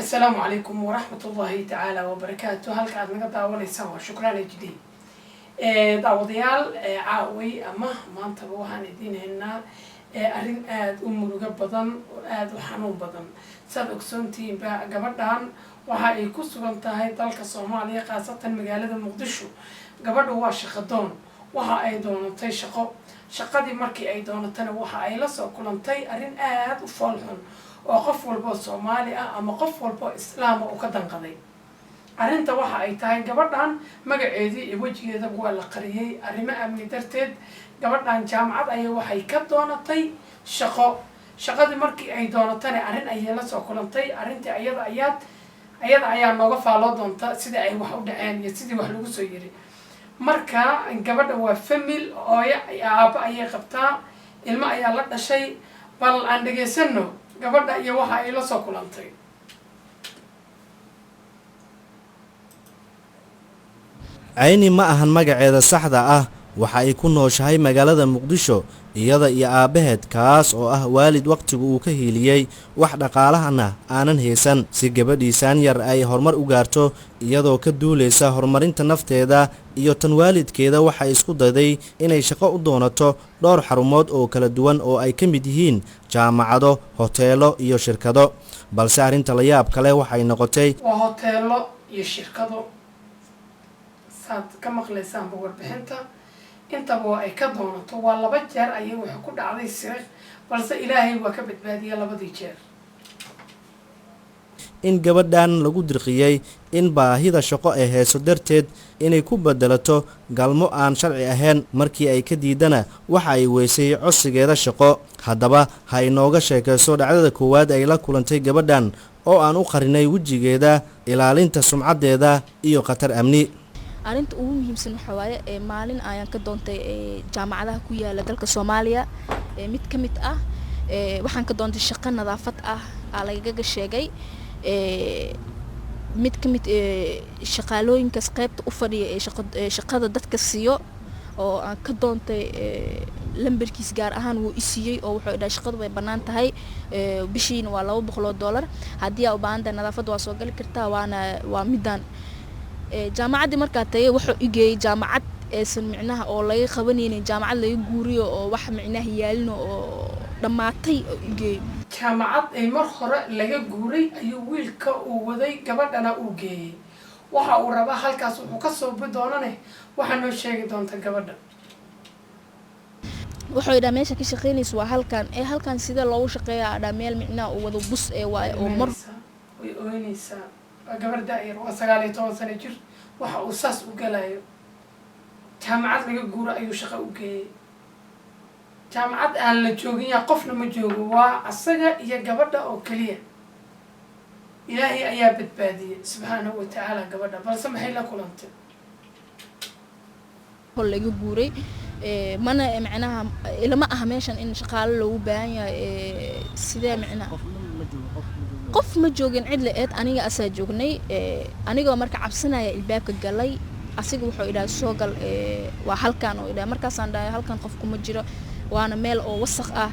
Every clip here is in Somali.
Asalaamu calaykum waraxmatullaahi tacaala wabarakaatu. Halka aad naga daawanaysaan waa Shukraan HD. Daawadayaal, caaway ama maantaba waxaan idiin haynaa arrin aada u murugo badan oo aada u xanuun badan. Saad ogsoontihiinba, gabadhan waxa ay ku sugan tahay dalka Soomaaliya, khaasatan magaalada Muqdisho. Gabadhu waa shaqadoon. Waxa ay doonatay shaqo. Shaqadii markii ay doonatana, waxa ay la soo kulantay arrin aada u foolxun oo qof walboo Soomaali ah ama qof walboo Islaama uu ka danqaday. Arrinta waxa ay tahay, gabadhan magaceedii iyo wejigeedaba waa la qariyey arrimo amni darteed. Gabadhan jaamacad ayay waxay ka doonatay shaqo. Shaqadii markii ay doonatana, arrin ayay la soo kulantay. Arrintii ayada ayaa nooga faalloo doonta sidii ay wax u dhaceen iyo sidii wax lagu soo yiri. Marka gabadha waa family, hooyo aabo ayay qabtaa, ilmo ayaa la dhashay. Bal aan dhegaysano gabadha iyo waxa ay la soo kulantay. Cayni ma ahan magaceeda saxda ah. Waxa ay ku nooshahay magaalada Muqdisho, iyada iyo aabbaheed, kaas oo ah waalid wakhtigu uu ka hiiliyey, wax dhaqaalahana aanan haysan. Si gabadhiisaan yar ay horumar u gaarto, iyadoo ka duulaysa horumarinta nafteeda iyo tan waalidkeeda, waxay isku dayday inay shaqo u doonato dhowr xarumood oo kala duwan oo ay ka mid yihiin jaamacado, hoteelo iyo shirkado. Balse arrinta la yaab kale waxay noqotay Waa hoteelo iyo shirkado, saad ka maqlaysaanba warbixinta. Intaba waa ay ka doonato. Waa laba jeer ayay waxay ku dhacday siriq, balse Ilaahay waa ka badbaadiyay labadii jeer. in gabadhan lagu dirqiyey in baahida shaqo ay hayso darteed inay ku bedelato galmo aan sharci ahayn. Markii ay ka diidana, waxa ay weysay codsigeeda shaqo. Haddaba ha inooga sheekayso dhacdada koowaad ay la kulantay gabadhan oo aan u qarinay wejigeeda ilaalinta sumcaddeeda iyo khatar amni. Arrinta ugu muhiimsan waxaa waaye, maalin ayaan ka doontay jaamacadaha ku yaala dalka Soomaaliya mid ka mid ah. Waxaan ka doontay shaqo nadaafad ah aa lagaga sheegay. Mid ka mid shaqaalooyinkaas qaybta u fadhiya ee shaqada dadka siiyo oo aan ka doontay lambarkiis gaar ahaan wuu i siiyey, oo wuxuu dhahay shaqadu way bannaan tahay, bishiina waa $200, haddii aa u baahan tahay nadaafadda waa soo gali kartaa. Waana waa midaan jaamacaddii markaa tagay, wuxuu i geeyey jaamacad aysan micnaha oo laga qabanaynin, jaamacad laga guuriyo oo wax micnaha yaalino oo dhammaatay oo i geeyey. Jaamacad ay mar hore laga guuray ayuu wiilka uu waday, gabadhana uu geeyey. Waxa uu rabaa halkaas wuxuu ka soobi doonane, waxaa noo sheegi doonta gabadha. Wuxuu idhaa meesha ka shaqeynaysa waa halkan. Ee halkan sidee loogu shaqeeyaa? Dhaa meel micnaha uu wado bus ee waaye oo mar Way ooynaysaa. Waa gabar da-yar, waa 19 sano jir. Waxa uu saas u galayo, jaamacad laga guuro ayuu shaqo u geeyey, jaamacad aan la joogin, yaa qofna ma joogo, waa asaga iyo gabadha oo keliya. Ilaahay ayaa badbaadiyey subxaanahu wa tacaala gabadha, balse maxay la kulantay? Hol laga guuray, mana micnaha ilama aha meeshan in shaqaalo loogu baahan yahay. Sidee micnaha qof ma joogin, cid la-eed, aniga asaa joognay. Anigoo marka cabsanaya ilbaabka galay, asiga wuxuu idhahay soo gal, waa halkan oo idhahay. Markaasaan dhahay halkan qof kuma jiro, waana meel oo wasaq ah,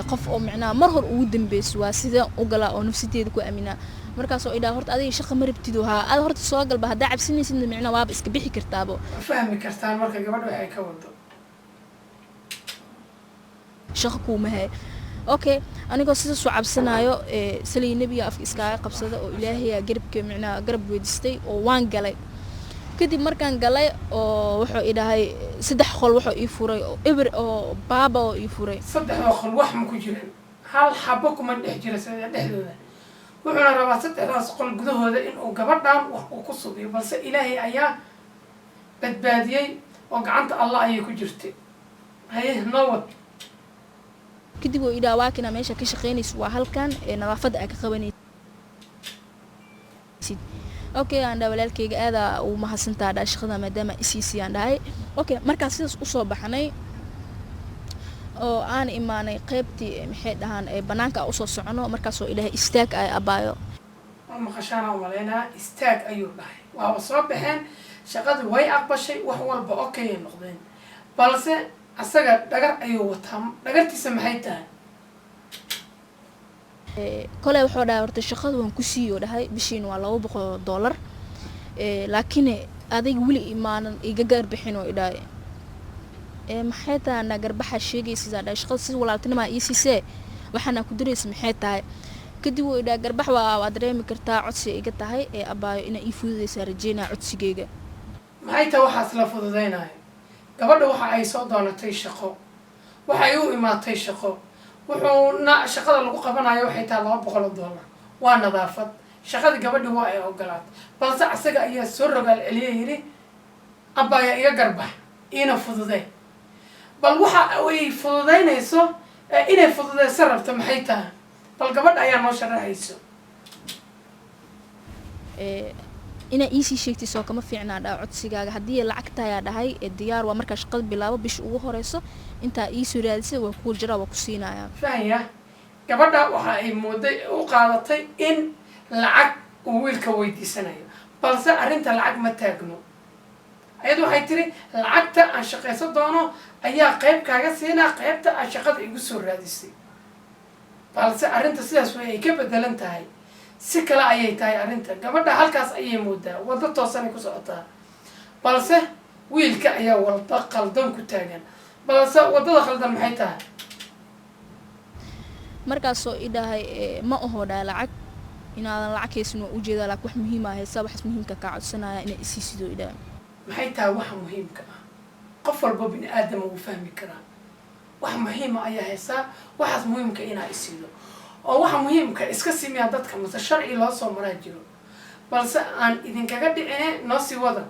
qof oo micnaha mar hor ugu dambeyso, waa sidee u galaa oo nafsadeeda ku aaminaa? Markaasoo idhaha horta adiga shaqa ma rabtido, haa ada horta soo galba, haddaa cabsanaysidna micnaha waaba iska bixi kartaabo. Fahmi kartaan marka gabadha waxay ka wado. Shaqo kuuma hayo. Okay, anigoo sidaas u cabsanaayo, salii nebiga afka iskaaga qabsada oo Ilaahayaa garabka micnaha garab weydiistay oo waan galay. Kadib markaan galay oo wuxuu idhahay saddex qol wuxuu ii furay oo eber oo baaba oo ii furay. Saddexda qol wax ma ku jiraan, hal xabo kuma dhex jira sida dhexdooda. Wuxuuna rabaa saddexdaas qol gudahooda inuu gabadhan wax uu ku sugiyo, balse Ilaahay ayaa badbaadiyey oo gacanta Allah ayay ku jirtay. Haye, noo wad. Kadib uu idhaha waa kina meesha ka shaqeynaysa, waa halkan ee nadaafadda aa ka qabanaysid. Okay, aan dhahay walaalkeyga aadaa uu mahadsantaa dhaa shaqada maadaama isiisii aan dhahay. Okay, markaas sidaas usoo baxnay oo aan imaanay qaybtii, maxay dhahaan, ee banaanka aan usoo socono, markaasoo idhahay istaag ay abaayo. Waa maqashaana umalaynaa. Istaag ayuu dhahay. Waaba soo baxeen, shaqadii way aqbashay, wax walba okay ay noqdeen, balse asaga dhagar ayuu wataa. Dhagartiisa maxay tahay? Koley wuxuu dhahay horta shaqada waan ku siiyo dhahay, bishiina waa $200, laakiin adiga weli imaanan iga garbixin oo idhahay. Maxay tahay na garbaxa sheegaysidaa dhahay, shaqada si walaaltinimaa ii siisee, waxaana ku diraysa maxay tahay? Kadib wuu idhahay garbax waa dareemi kartaa, codsi iga tahay ee abaayo inaa ii fududaysaa rajeynaa codsigeyga. Maxay tahay waxaas la fududaynayo? Gabadha waxa ay soo doonatay shaqo, waxay u imaatay shaqo, wuxuuna shaqada lagu qabanayo waxay tahay $200, waa nadaafad. Shaqadii gabadhi waa ay ogolaatay, balse asaga ayaa soo rogaal celiya, yidhi abbaaya iga garbax iina fududee. Bal waxa ay fududaynayso, inay fududeyso rabto maxay tahay? Bal gabadha ayaa noo sharaxayso. Inaa iisii sheegtay soo kama fiicnaa dhaha codsigaaga, haddii lacag tahayaa dhahay diyaar waa, markaa shaqada bilaabo bisha ugu horeyso intaa iisoo raadisay waa kuwa jiraa, waa ku siinayaa. Fahaya, gabadha waxa ay mooday u qaadatay in lacag uu wiilka weydiisanayo, balse arrinta lacag ma taagno. Ayadu waxay tiri lacagta aan shaqaysan doono ayaa qayb kaaga siinaa qaybta aan shaqada igu soo raadisay, balse arrinta sidaas way ay ka bedelan tahay, si kale ayay tahay arrinta. Gabadha halkaas ayay moodaa waddo toosanay ku socotaa, balse wiilka ayaa walba qaldan ku taagan. Balse waddada khaldan maxay tahay? Markaasoo i dhahay ma aho dhahay lacag, inaadan lacag haysan waa ujeedaa, laakiin wax muhiim ah haysaa, waxaas muhiimka kaa codsanaya inaa isii sidoo idhahay. Maxay tahay waxa muhiimka ah? Qof walba bini aadama wuu fahmi karaa wax muhiima ayaa haysaa, waxaas muhiimka inaa isiido oo waxa muhiimka iska simiyaa dadka mase sharci loo soo maraa jiro? Balse aan idinkaga dhicine, noo sii wada.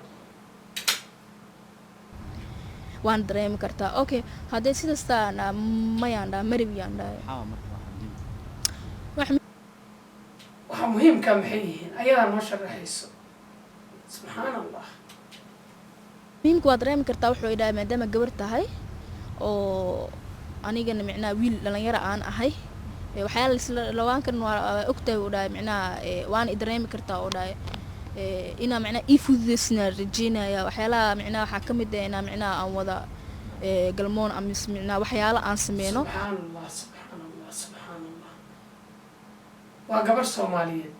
Waan dareemi kartaa, okay, haddee sidaas taan mayaan dhaha, maribiyaan dhahay. Wax Waxa muhiimka maxay yihiin? Ayadaa noo sharaxayso, subxaan Allah. Muhiimka waa dareemi kartaa, wuxuu idhahay maadaama gabar tahay oo anigana micnaha wiil dhalinyaro aan ahay, waxyaala isla lawaan karin waa ogtahay uu dhahay, micnaha waana i dareemi kartaa oo dhahay, inaa micnaha ii fududeysina rajeynaya. Waxyaalaha micnaha waxaa ka mid ah inaa micnaha aan wada galmoon ama micnaha waxyaalo aan sameyno. Subxaan Allah, subxaan Allah, subxaan Allah. Waa gabar Soomaaliyeed,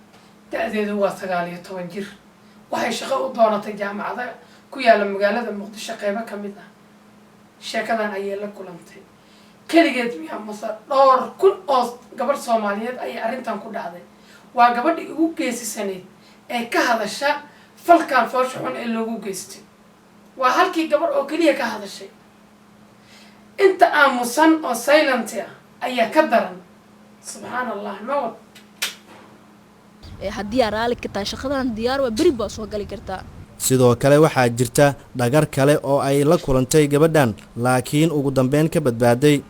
da-deedu waa 19 jir. Waxay shaqo u doonatay jaamacada ku yaalla magaalada Muqdisho qeybo ka mid ah. Sheekadan ayay la kulantay. Keligeed miyaa mase dhowr kun oo gabarh Soomaaliyeed ayay arrintan ku dhacday? Waa gabadhii ugu geesisanayd ee ka hadasha falkan foosha xun ee loogu geystay. Waa halkii gabadh oo keliya ka hadashay. Inta aamusan oo silent ah ayaa ka daran. Subxaan Allah, nabad. Haddii aa raali ka tahay shaqadan, diyaar waa, beri baa soo gali kartaa. Sidoo kale waxaa jirta dhagar kale oo ay la kulantay gabadhan, laakiin ugu dambeyn ka badbaaday.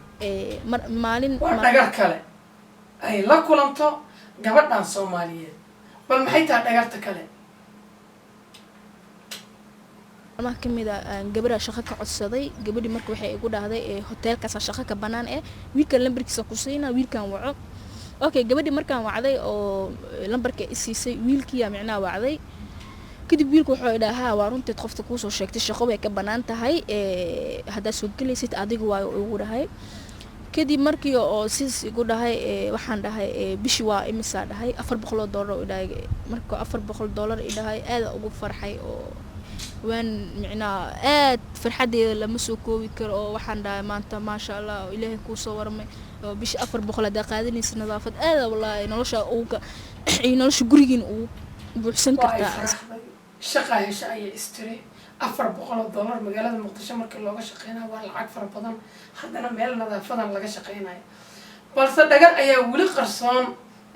Maalin Waa dhagar kale ay la kulanto gabadhan Soomaaliyeed. Bal maxay tahay dhagarta kale? Maalmaha ka mid a gabadha shaqo ka codsaday. Gabadhii marka waxay igu dhahday hoteelkaasa shaqo ka banaan wiilkan lambarkiisa ku siina, wiilkan waco. Okay, gabadhii markaan wacday oo lambarka i siisay, wiilkiyaa micnaha wacday. Kadib wiilku wuxuu idhaha haa, waa runteed qofta kuusoo sheegtay, shaqo way ka banaan tahay, haddaad soo gelaysid adiga waa igu dhahay. Kadib markii oo sidaas igu dhahay, waxaan dhahay bishii waa imisaa dhahay? $400 oo idhahay. Marka $400 idhahay, aad ugu farxay oo waan micnaha aad farxadeeda lama soo koobi karo, oo waxaan dhahay maanta maasha Allah oo Ilaahay kuu soo warmay oo bishii 400 haddaa qaadanaysa nadaafad, aada wallaahi nolosha uga iyo nolosha gurigiina ugu buuxsan Waa ay kartaa. Faraxday, shaqa hesha ayay istiri. $400 magaalada Muqdisho markii looga shaqeynayo waa lacag fara badan, haddana meel nadaafadan laga shaqeynayo. Balse dhagar ayaa weli qarsoon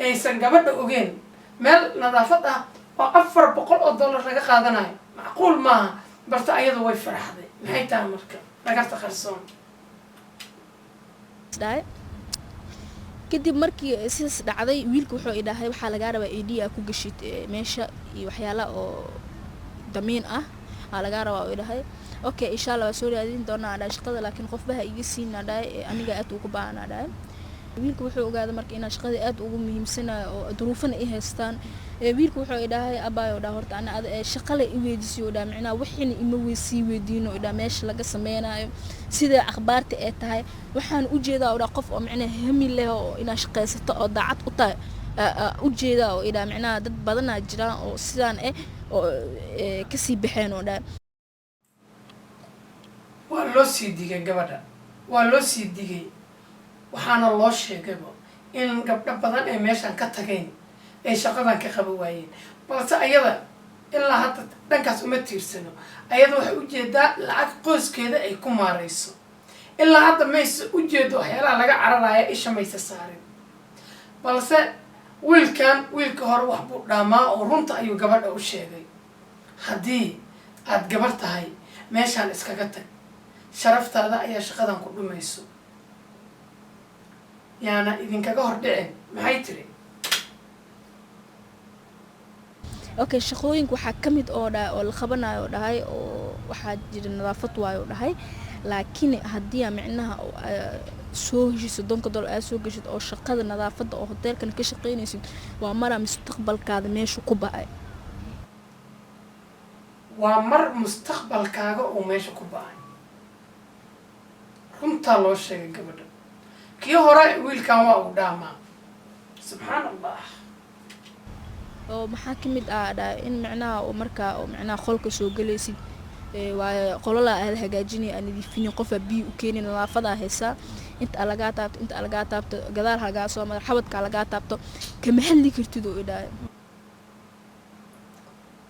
aysan gabadha ogeen. Meel nadaafad ah oo $400 laga qaadanayo macquul maaha, balse ayadu way faraxday. Maxay tahay marka dhagarta qarsoon? Dhahay kadib markii sidaas dhacday, wiilka wuxuu idhahay waxaa lagaa rabaa ID aa ku gashid meesha iyo waxyaala oo damiin ah aa lagaa rabaa oo idhahay. Okay, insha Allah waa soo raadin doonaa aan dhahay shaqada, laakiin qofba ha iga siin aan dhahay, aniga aad ugu baahan aan dhahay. Wiilka wuxuu ogaaday marka inaan shaqada aad ugu muhiimsanayo oo duruufana i haystaan. Wiilka wuxuu idhahay, "Abaayo," dhaha, "horta ana ada shaqale i weydiisiyo," dhaha, "micnaha wixina ima sii weydiino," dhaha, "meesha laga sameynayo, sida akhbaarta ee tahay. Waxaan ujeedaa," oo dhaha, "qof oo micnaha hami leh oo inaa shaqaysato oo daacad u tahay ujeedaa," oo idhaha, "micnaha dad badanaa jiraan oo sidaan oo kasii baxeen," oo dhaha. Waa loo sii digay gabadha, waa loo sii digay. Waxaana loo sheegayba in gabdho badan ay meeshan ka tageen, ay shaqadan ka qaban waayeen. Balse ayada ilaa hadda dhankaas uma tiirsano. Ayada waxay ujeedaa lacag qoyskeeda ay ku maareyso. Ilaa hadda mayse ujeedo waxyaalaha laga cararaya, isha mayse saarin. Balse wiilkan wiilka hore wax buu dhaamaa oo runta ayuu gabadha u sheegay: haddii aad gabar tahay, meeshaan iskaga tag, sharaftaada ayaa shaqadan ku dhumayso. Yaana idinkaga hor dhicin. Maxay tiri? Okay, shaqooyinka waxaa ka mid oo dhahay oo la qabanayo oo dhahay oo waxaa jira nadaafad waayo oo dhahay. Laakiin haddii aa micnaha soo heshid $30 aad soo geshid oo shaqada nadaafadda oo hoteelkan ka shaqeynaysid, waa maraa mustaqbalkaada meesha ku ba'ay. Waa mar mustaqbalkaaga uu meesha ku ba'ay. Runtaa loo sheegay gabadha. Kii hore wiilkan waa uu dhaamaa, subxaan Allah. Oo maxaa ka mid ah, dhahay, in micnaha oo markaa oo micnaha qolka soo gelaysid, waayo qololaa aad hagaajinay, aad nadiifini, qofaa biyo u keeni, nadaafadaa haysaa, inta aa lagaa taabto, inta aa lagaa taabto, gadaal lagaa soo maro, xabadkaa lagaa taabto, kama hadli kartid, oo idhahay.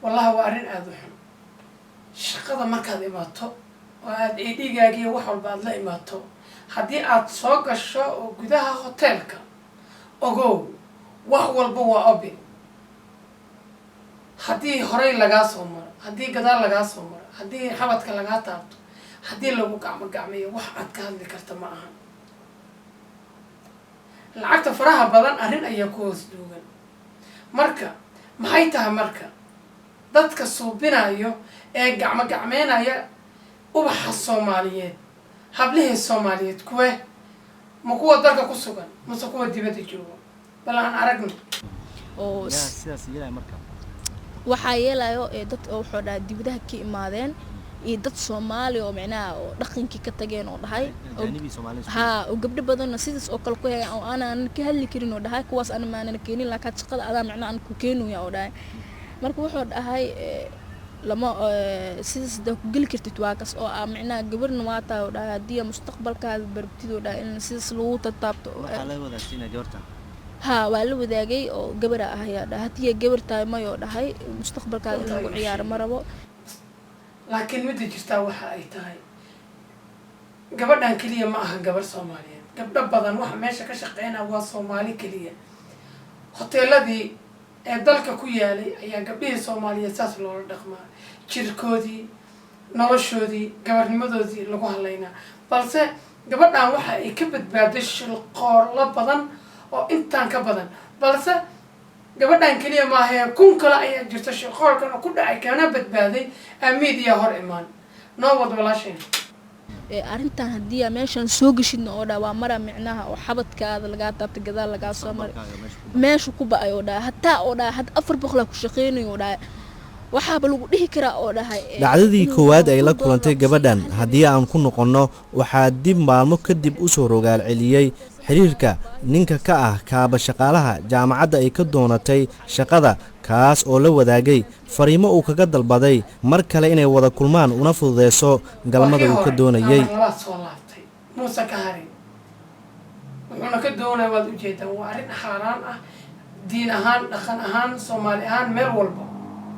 Wallahi waa arrin aada u xun. Shaqada markaad imaato oo aada eedhigaagiyo wax walba aada la imaato, haddii aad soo gasho oo gudaha hoteelka, ogow wax walba waa open. Haddii horey lagaa soo maro, haddii gadaal lagaa soo maro, haddii xabadka lagaa taabto, haddii lagu gacmo gacmeeyo, wax aad ka hadli karta ma ahan. Lacagta faraha badan arrin ayaa ku hoos duugan. Marka maxay tahay marka dadka suubinayo ee gacmo gacmeynaya ubaxa Soomaaliyeed, hablihii Soomaaliyeed? Kuwe ma kuwa dalka ku sugan mase kuwa dibadda jooga? Bal aan aragno. Oo yaa sidaas yeelaya marka? Waxaa yeelayo ee dad oo wuxuu dhahay dibadaha ka imaadeen iyo dad Soomaali oo micnaha oo dhaqankii ka tageen oo dhahay oo ajaanibii Soomaali isku haa, oo gabdho badanna sidaas oo kale ku hegan oo aanan ka hadli karin oo dhahay. Kuwaas ana maanan keenin, laakiin shaqada adaa micnaha aan ku keenaya oo dhahay. Marka wuxuu dhahay lama sidaas hadaa ku geli kartid, waa kas oo ah micnaha gabarna waa tahay oo dhahay, haddii aad mustaqbalkaada barabtid oo dhahay in sidaas lagu tataabto oo waxaa la wadaagsiinaya gabartan? Haa, waa la wadaagay oo gabara ah ayaa dhahay, haddii ay gabar tahay may oo dhahay, mustaqbalkaada in lagu ciyaaro ma rabo. Laakiin midda jirtaa waxa ay tahay, gabadhan keliya ma aha gabar Soomaaliyeed. Gabdho badan waxa meesha ka shaqeynaya waa Soomaali keliya. Hoteeladii ee dalka ku yaalay ayaa gabdhihii Soomaaliyeed saas loola dhaqmaa, jirkoodii, noloshoodii, gabarnimadoodii lagu hadlaynaa. Balse gabadhan waxa ay ka badbaaday shilqoorlo badan oo intaan ka badan. Balse gabadhan keliya maahee, kun kale ayaa jirta shilqoorkan oo ku dhacay kana badbaaday media hor imaan. Noo wad, walaasheen. Arrintan haddii aa meeshan soo geshidna oo dhaa, waa mara micnaha oo xabadkaada lagaa taabta, gadaal lagaa soo maray, meesha ku ba'ay oo dhahay, hataa oo dhahay had 400 ku shaqeynayo oo dhahay, waxaaba lagu dhihi karaa oo dhahay Dhacdadii inuu koowaad ay la kun kulantay dollar gabadhan ku siiyo. Haddii aan ku noqonno, waxaa dib maalmo kadib usoo rogaal celiyey xiriirka ninka ka ah kaaba shaqaalaha jaamacadda ay ka doonatay shaqada, kaas oo la wadaagay fariimo uu kaga dalbaday mar kale inay wada kulmaan una fududeyso galmada uu ka doonayey. Amar labaad soo laabtay, muuse ka harin. Wuxuuna ka doonaya waad ujeedaan, waa arrin xaaraan ah diin ahaan, dhaqan ahaan, Soomaali ahaan, meel walba.